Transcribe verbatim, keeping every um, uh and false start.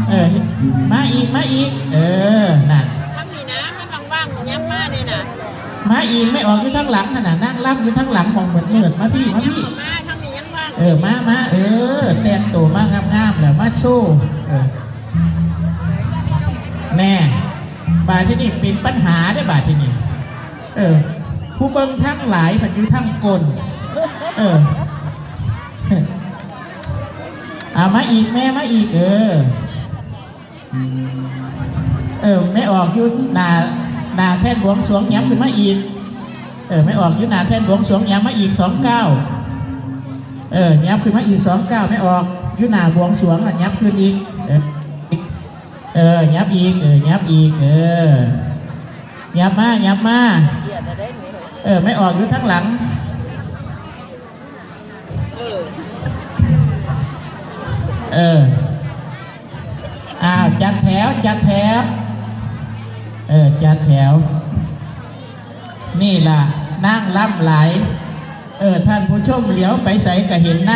เออ มาอีก มาอีก เออ นั่น ถ้ามีน้ำมันว่างๆย้ำมาเนี่ยนะ มาอีก แม่ออกอยู่ทางหลังหั่นน่ะ นางรำอยู่ทางหลัง หม่องมืดๆ มาพี้ มาพี้ มาถ้ามียังว่าง เออ มา มา เออ แต่งตัวมางามๆ แล้วมาโชว์ เออ แน่ บาดที่นี่เป็นปัญหาได้อบาดที่นี่ เออ ผู้เบิ่งทั้งหลายมันอยู่ทั้งกลน เออ เอามาอีก แม่มาอีก เออ เออ แม่ออกอยู่หน้า หน้าแท่นบวงสรวง ยับขึ้นมาอีก เออ แม่ออกอยู่หน้าแท่นบวงสรวง ยับมาอีกสองก้าว เออ ยับขึ้นมาอีกสองก้าว แม่ออกอยู่หน้าบวงสรวงน่ะ ยับขึ้นอีก เออ เออ ยับอีก เออ ยับอีก เออ ยับมา ยับมา เออ แม่ออกอยู่ทางหลัง เออ อ้าว จัดแถว จัดแถว เออ จัดแถว นี่ล่ะ นางรำหลาย เออ ท่านผู้ชมเหลียวไปไสก็เห็นนาง